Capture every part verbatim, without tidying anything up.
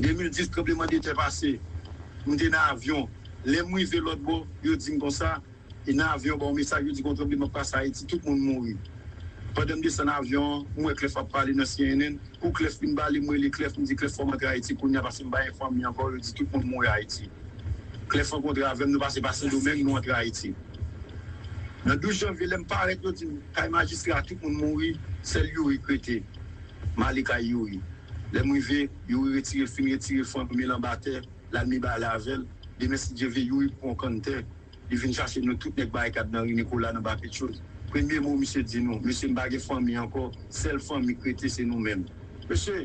De mil dis, tranblemanntè pase. M te nan avyon. Lè m rive lòt bò, yo di m konsa, e nan avyon, ba yon mesaj, yo di gon tranbleman k pase Ayiti, tout moun mouri. Pandan m desann avyon an, m wè Clef ap pale nan C N N. Kou Clef fin pale, m rele Clef, m di, Clef, fò m antre Ayiti kounye a, paske m pa gen fanmi ankò, yo di tout moun mouri Ayiti. Clef rankontre avè m, nou pase pa Sendomeng, nou antre Ayiti. Nan douz janvye, lè m parèt, yo di m, kay majistra, tout moun mouri, sèl Youri k rete. M ale kay Youri. Lè m rive, Youri retire, fin retire fanmi l anba tè, l al miba ale avè l. Demen, si Dye vle, Youri pran yon kann tè. Li vin chache nou tout nèg Barikad nan ri Nikola, nan Baketchoz. Premye mo misye di nou, mesye, m pa gen fanmi ankò, sèl fanmi k rete, se nou menm. Mesye,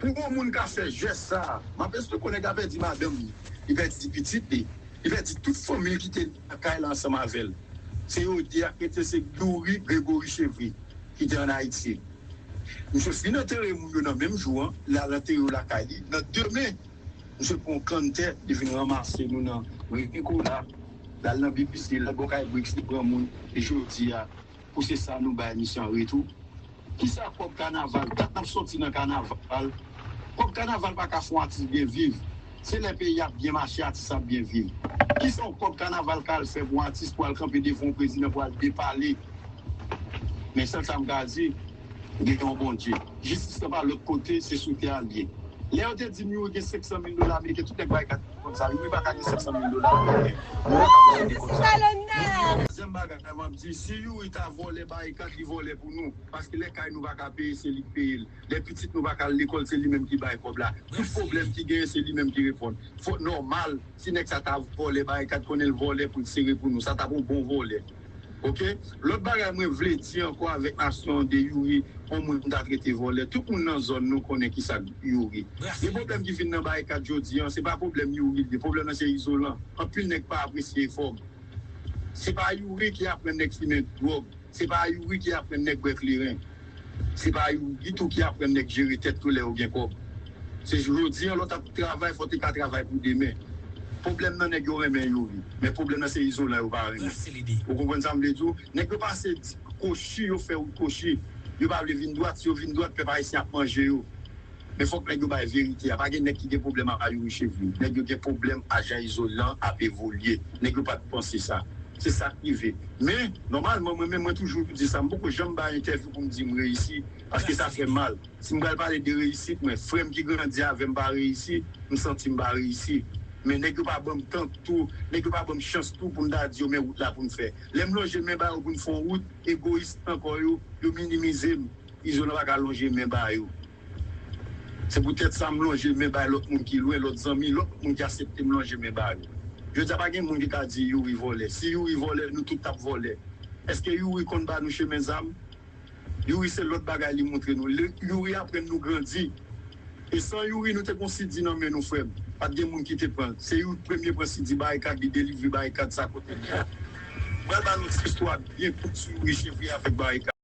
pou yon moun ka fè jès sa a, m ap esplike w, nèg la pèdi madanm li, li pèdi pitit li, li pèdi tout fanmi l ki te nan kay la ansanm avè l. Se yo de a k rete, se Youri, Gregory Chevry, ki te ann Ayiti. Misye fin antere moun yo nan menm jou an, l al antere yo lakay li. Nan demen, misye pran yon kann tè, li vin ranmase nou nan ri Nikola, l al nan B B C, l al bò kay Brix, li pran moun, e jodi a, pou se sa nou bay misye an retou. Kisa kòb kanaval? Dat n ap soti nan kanaval. Kòb kanaval pa ka fè yon atis byen viv. Se lè peyi ap byen mache, atis ap byen viv. Kisa yon kòb kanaval ka al fè pou yon atis, pou al kanpe devan yon prezidan, pou al depale? Men sèl sa m ka di, gen yon Bondye. Jistis lan pa lòt kote, se sou tè a l ye. Lè yo te di m Youri gen senk san mil dola ameriken, tout nèg Barikad konn sa. Youri pa ka gen senk san mil dola ameriken. Youri pa ka gen kòb sa. Dezyèm bagay, m ap di, si Youri ta vòlè Barikad, li vòlè pou nou. Paske lè kay nou pa ka peye, se li k peye l. Lè pitit nou pa ka al lekòl, se li menm ki bay kòb la. Tout pwoblèm ki genyen, se li menm ki reponn. Fòk nòmal, si nèg sa ta vòlè Barikad, konnen l vòlè pou l sere pou nou. Sa t ap yon bon vòlè. Oke? Lòt bagay mwen vle di ankò avèk nasyon an de Youri, yon moun m ta trete vòlè. Tout moun nan zòn nou konnen kisa Youri. Gen pwoblèm ki vin nan Barikad jodi an, se pa pwoblèm Youri li ye. Pwoblèm nan se Izolan. Anpil nèg pa apresye efò m. Se pa Youri ki aprann nèg fimen dwòg. Se pa Youri ki aprann nèg bwè kleren. Se pa Youri tou ki aprann nèg jere tèt yo lè yo gen kòb. Se jodi an, lè w t ap travay, fò w te ka travay pou demen. Pwoblèm nan nèg yo renmen Youri. Men pwoblèm nan se Izolan yo pa renmen. Ou konprann sa m vle di w? Nèg yo pase di kochi, yo fè wout kochi. Yo pa vle vin dwat, si yo vin dwat, pèp ayisyen ap manje yo. Men fòk nèg yo bay verite a. Pa gen nèg ki gen pwoblèm ak Youri Chevry. Nèg yo gen pwoblèm a jan Izolan ap evolye. Nèg yo pa t panse sa. Se sa k rive. Men, nòmalman, mwen menm, mwen toujou di sa. M poko janm bay entèvyou pou m di m reyisi, paske sa fè m mal. Si m pral pale de reyisit mwen, frè m ki grandi avè m pa reyisi, m santi m pa reyisi. Men nèg yo pa ban m tan tou, nèg yo pa ban m chans tou pou m ta di yo men wout la pou n fè. Lè m lonje men ba yo pou n fè yon wout, egoyis nan kò yo, yo minimize m. Izolan pa ka lonje men ba yo. Se poutèt sa m lonje men bay lòt moun ki lwen, lòt zanmi, lòt moun ki aksepte m lonje men ba yo. Jodi a pa gen moun ki ka di Youri vòlè. Si Youri vòlè, nou tout t ap vòlè. Èske Youri konn ba nou chemen zam? Youri se lòt bagay li montre nou. Youri aprann nou grandi. E san Youri, nou te gon sidi nan men nou, frè m. Pa t gen moun ki te pran l. Se Youri k premye pran sidi Barikad, li delivre Barikad sa kote l ye a. M pral ba nou ti istwa byen kout sou Youri Chevry avèk Barikad.